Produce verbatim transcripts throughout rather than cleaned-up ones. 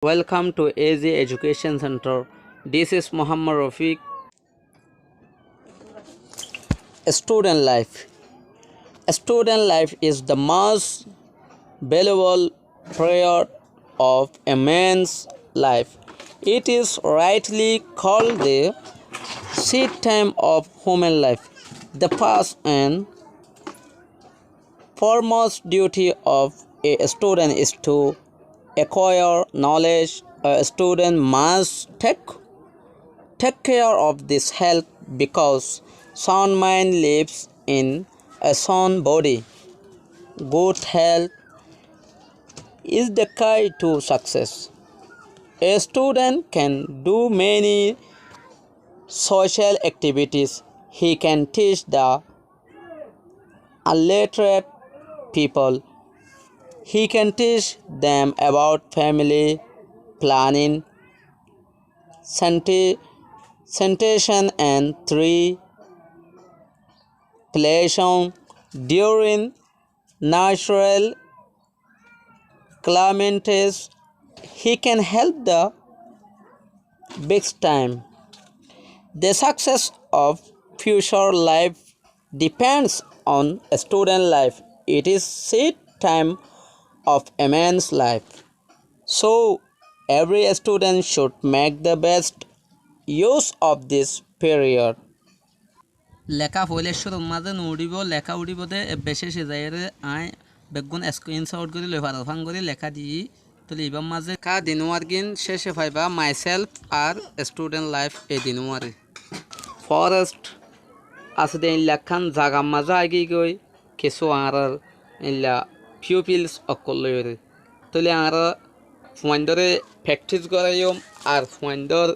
Welcome to A Z Education Center. This is Muhammad Rafiq. Student life. Student life is the most valuable period of a man's life. It is rightly called the seed time of human life. The first and foremost duty of a student is to acquire knowledge. A student must take, take care of this health because sound mind lives in a sound body. Good health is the key to success. A student can do many social activities. He can teach the illiterate people. He can teach them about family planning, sanitation, and tree plantation during natural calamities. He can help the big time. The success of future life depends on student life. It is seed time of a man's life. So every student should make the best use of this period. Leká foóila cúrur mazé no uçíbo, leká uçíbo de ebbe céce zaiyóre aññí beggún screenshot gorí loi faror fán gorí leká diyí. Tóile ibár mazé leká dinuwar gín céce faiba, myself ar student life e dinuware. Forest asé de eilla ekkán zagar mazé aigígoi kessú añárar eilla pupils ókkol loiyóre. Tóile añára fuaindóre practice goráiyum ar fuaindór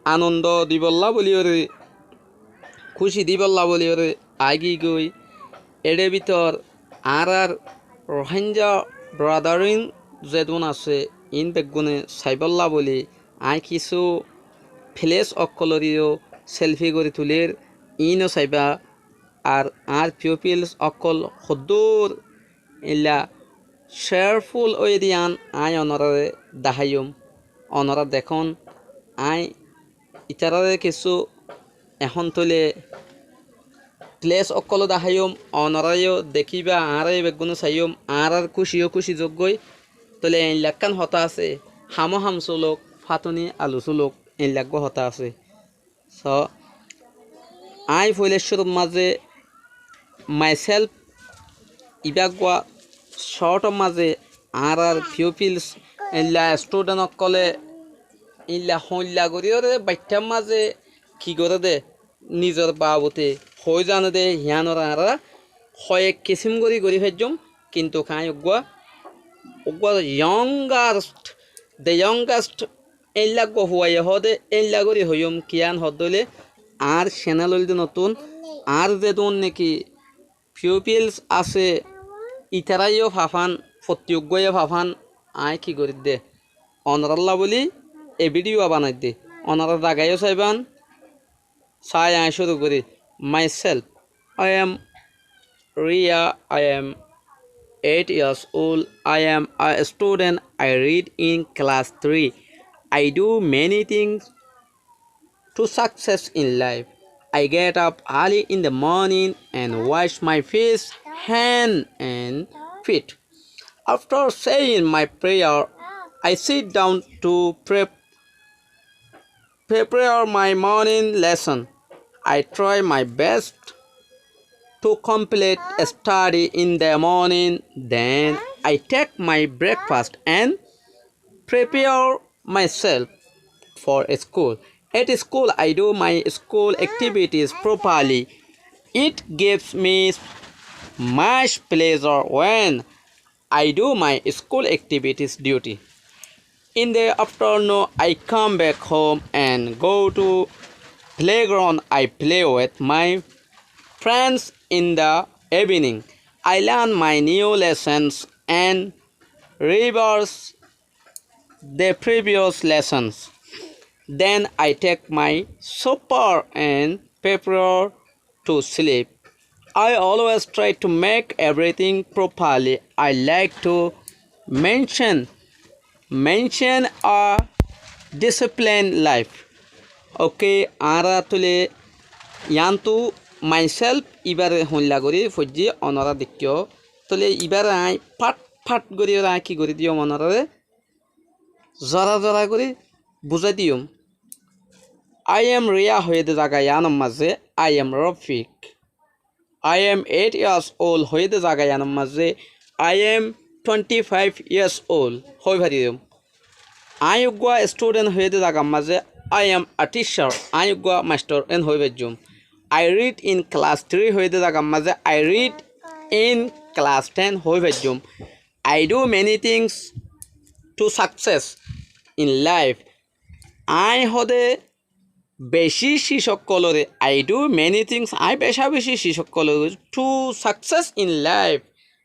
anondo dibollá bóliyoré, kúci dibollá bóliyoré aigígoi. Éçe bútor añárár Rohingya brother in zedún asé, iín beggúne saibólla bóli aññí kissú place ókkolór yó selfie gorí tulér, iínou saibá. Ar añár pupils ókkol hoddúr eilla cheerful óiye de yían aññí onoráre daháiyum. Onorá dekón, aññí itaráre kissú ehón tóile place ókkoló daháiyum, onorá yó dekíba, añára yó beggúne saiyúm, añárár kúci yó kúci zoggói. Tóile eilla ekkán hotá asé, hamó ham suluk, fátoni alu suluk, eilla eggúa hotá asé. So, aññí foóila cúrur mazé myself ibá eggúa short or mazé añárár pupils eilla student ókkolé eilla hoilla goríyoré baittár mazé ki goré dé, nizor babute hoói zane dé, yíanor añára hoiyek kisím gorí gorí faijjúm, kintu aññí eggúa, eggúa youngest, the youngest, éilla eggúa fuaye hoóde éilla gorí hoiyúm, kiyán hoódde óile añár channel óilde notún, añár zedún neki pupils asé, itará yó fafán, fottí eggúa yó fafán, aññí ki gorídde, onorálla bóli e video banaidde, onorá zaga yó saibán. Sai aññí cúru gorí. Myself. I am Ria. I am eight years old. I am a student. I read in class three. I do many things to success in life. I get up early in the morning and wash my face, hand and feet. After saying my prayer, I sit down to prep prepare my morning lesson. I try my best to complete a study in the morning. Then I take my breakfast and prepare myself for school. At school, I do my school activities properly. It gives me much pleasure when I do my school activities duty. In the afternoon, I come back home and go to playground. I play with my friends in the evening. I learn my new lessons and reverse the previous lessons. Then I take my supper and prepare to sleep. I always try to make everything properly. I like to mention Maintain a disciplined life. Ok, añára tóile yiántu myself íbaré hoilla gorí foijjí, onorá deikkó. Tóile íbaré aññí part part gorí óre aññí ki gorí diyum onoráre? Zora zora gorí buzái diyum. I am Ria hoiyé dé zaga yiánor mazé I am Rafiq. I am eight years old hoiyé dé zaga yiánor mazé I am twenty five years old hoi fariyum. Aññí uggúa student hoiyé dé zagar mazé I am a teacher, aññí uggúa mastor en hoi faijjum. I read in class three hoiyé dé zagar mazé I read in class ten hoi faijjum. I do many things to success in life. Aññí hodé bicí cíc ókkolóre, I do many things, aññí becá-becí cíc ókkolóre, to success in life,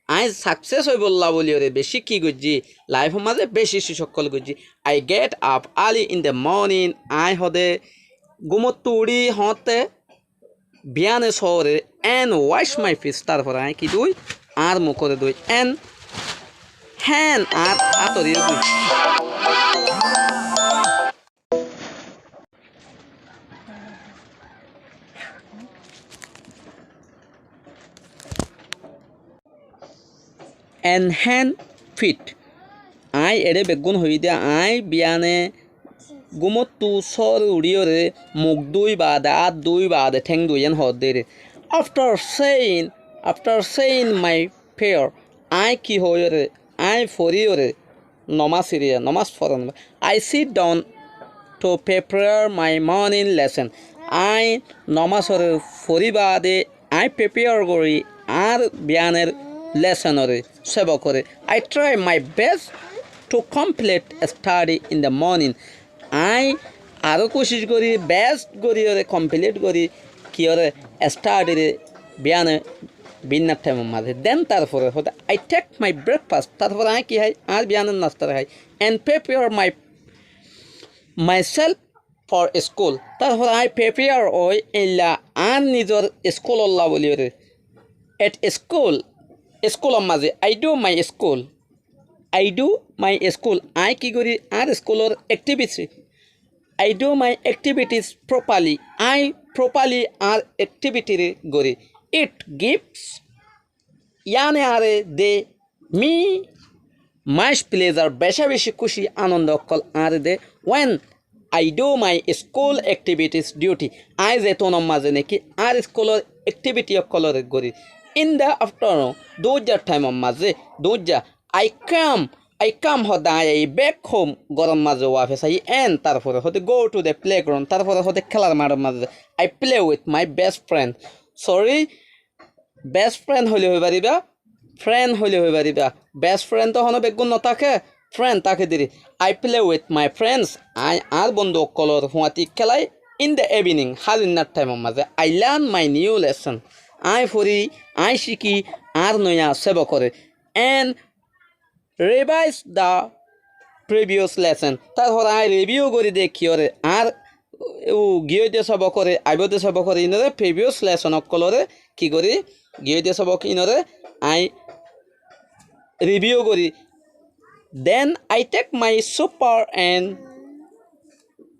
aññí success óibolla bóliyoré bicí ki goijjí, life or mazé bicí cíc ókkol goijjí. I get up early in the morning, aññí hodé gúmottu uçí hoóñtte biyáne sóore, and wash my face, tarfore aññí ki dui, añár mukóre dui, and hand, añár átoré dui. And hand, feet. Aññí eçé beggún hoiyí dé, aññí biyáne gúmottu sóore uçíyoré muk dui baade, át dui baade, théng dui en hoódde eré. After saying, after saying my prayer, aññí ki hoóiyoré, aññí foríyoré, nomás iriya, nomás foron. I sit down to prepare my morning lesson. Aññí nomásoré forí baade aññí prepare gorí añár biyaner lessonoré, sébokore. I try my best to complete study in the morning. Aññí aró kucíc gorí, best goríyoré, complete gorí, kiyóre, studyre, biyáne binnar thaimor mazé. Then tarfore hodé, I take my breakfast, tarfore aññí ki hái? Añár biyaner nastaré hái. And prepare my, myself for school, tarfore aññí prepare ói eilla añár nizor school olla bóliyoré. At school, school or mazé, I do my school, I do my school, aññí ki gorí? Añár school or activity. I do my activities properly, aññí properly añár activity re gorí. It gives, yiáne añáre de, me much pleasure, becá-becí kúci, anondo ókkol añáre de, when I do my school activities duty, aññí zetunor mazé néki añár school or activity ókkolóre gorí. In the afternoon, duúijjar thaimor mazé, duúijja, I come, I come hodé aññí aiyí, back home, góror mazé wafes aiyí, and tarfore hodé go to the playground, tarfore hodé kélar maçor mazé, I play with my best friend. Sorry, best friend hoilé hoi faribá, friend hoilé hoi faribá. Best friend to honó beggún no táke, friend táke deri. I play with my friends, aññí añár bondú ókkolor fúañti kélai. In the evening, házinnar thaimor mazé, I learn my new lesson, aññí forí, aññí cíki añár noiya sébokore. And revise the previous lesson. Tarfore aññí review gorí de kiyóre, añár u giyói de sóbokore, aibóu de sóbokore, inoré previous lesson ókkolóre ki gorí, giyói de sóbok inoré aññí review gorí. Then I take my supper and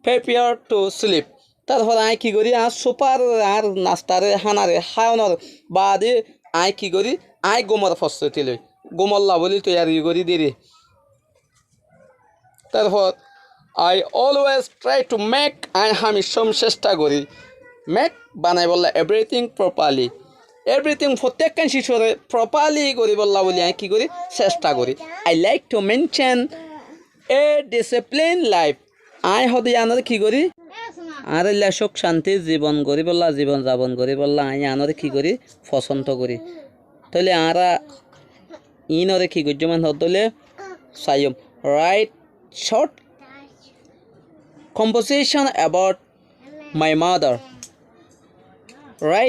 prepare to sleep. Tarfore aññí ki gorí, añár supper, añár nastaré, hánare háonor baade aññí ki gorí, aññí gúmor fostoti loi, gúmolla bóli toiyari gorí deri. Tarfore I always try to make, aññí hámiccá céctha gorí, make, banaibolla, everything properly, everything, fottíekkán cícoré properly goríbolla bóli aññí ki gorí, céctha gorí. I like to maintain a disciplined life. Aññí hodé yiánoré ki gorí? Añárálla cúk cánti zibon goríbolla, zibon zabon goríbolla aññí yiánoré ki gorí? Fosónto gorí. Tóile añára iínoré ki goijjúm hoddóle saiyúm. Write short composition about my mother. Write